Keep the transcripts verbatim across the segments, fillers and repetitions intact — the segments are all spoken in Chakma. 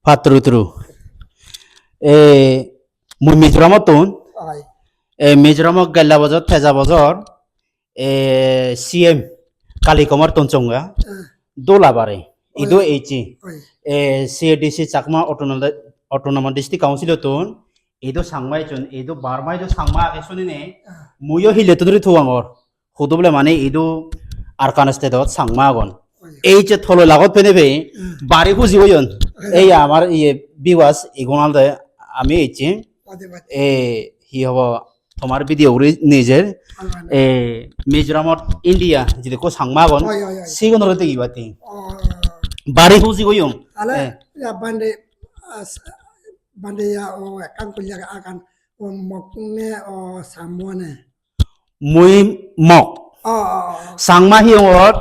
Patturu turu. E, mui Mizoramottun. Oi. E, Mizoramot gella bojor, teja bojor, e, C M Kali Kumar Tongchangya. Eh. Dola bare. Idu Oi. Eichi. Oi. E, C A D C Chakma Autonomous, Autonomous District Council-ottun. Idu Changma echun, idu Burma idu Changma age sunine. Ah. Muiyo hile tuduri thuangor. Hudu bole mane idu Arakan state-ot Changma agon. Oi. Ei je toloi lagot pene pei, Hmm. bari huji oyon. Oi. Ei amar iye viewers igun olode ami ecchi. Bade, bade. E, hi hobo, tomar video guri nijer. Oi, oi. E, Mizoramot India jidekko Changma agon, Oi, oi, oi. sigunore degi batti. Oh. Bari huji oyong. Ale, Eh. ya bande, as-, bande ya o ekkan kulya agan, o mokne o samone. Mui Mok. Oh, oh, oh. Changma hiyongot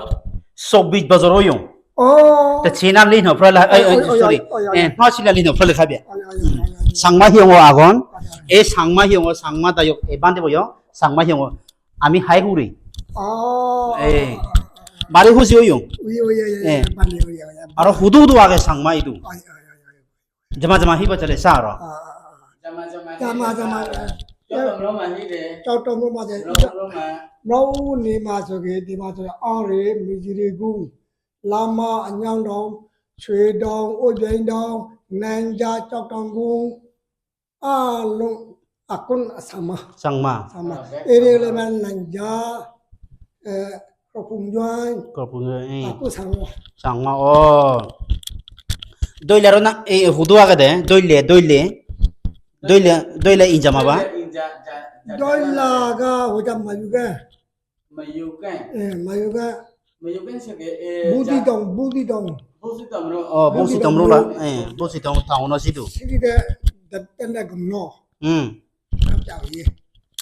chobbish bojor oyong. Oh. Te China lin hopra la, Oi, oi, oi, oi, sorry. Oi, oi, Eh, oi. no China lin hopra le khabe. Oi, oi, oi, oi, oi. Changma hiyongo agon. Oi, oi. E Changma hiyongo, Changma dayok, e bande boyo, Changma hiyongo. Ami hai huri. Oh. Eh. Bari huji oyong. Oi, oi, oi, oi, Eh. bande, oi, oi, oi. Aro hudu hudu age Changma idu. Oi, oi, oi, oi. Jama jama hi bachale sa aro. Ah, ah, ah. Jama jama. Jama jama. Chottom Roma hi de. Chottom Roma de. Roma Roma. Rau ni ma so ge di ma so are mijiri gung. Lama anyang dong, chwe dong, ojeng dong, nengja Chottom gung. A lung akun Changma. Changma. Changma. Ah, ere le man nengja. Eh, Krophung Join. Krophung Join, eh. Aku Changma. Changma, oh. Doile aro na, eh, hudu agede, doile, doile. Doile, doile injama ba? Doile inja, ja, ja, Doile ja. Aga hoja mayuge. Mayuge. Eh, mayuge. Mayuge sege, eh, Budi ja- dong, budi dong. Busi tomro. Oh, Busi busi tomro la, tomro. Eh, busi tom, town o sidu. Sigi de, de, de, de, gumno. Hmm. Jao ye.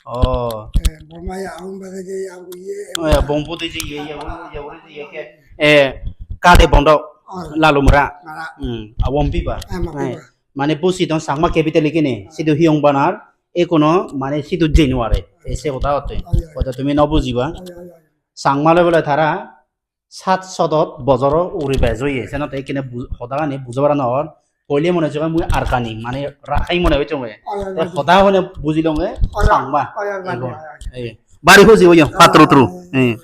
Oh. Eh, Burma ya, aung ba de ye, aung ye. Oh, ya, bong pudi je ye, ye, ye, ye, ye, ke. Eh, kade bondo, Oh. Lalumra. Mara. Hmm, awon piba. Eh, ma Eh, piba. mane busi don Changma capital ikine, sidu hiyong banar, e kono, mane sidu January, e se hoda hotte. Oh, ya, ya. Hoda tumi no bujiba. Oh, ya, ya, ya. Changma loi bole tara sat sodot bojoro uri bej oye, senotte ekkene bu-, hodagani bujo para nw or. Hoile mone hocche mui Arkani, mane Rakhai mone hocche mui. Oi, oi, Te oi. Hoda hone bujilonge Oi, oi. Changma. Oi, oi, oi, Ego. Oi, oi. Ei, bari huji oye, Oi, patturu oi, turu. oi, oi. Ei.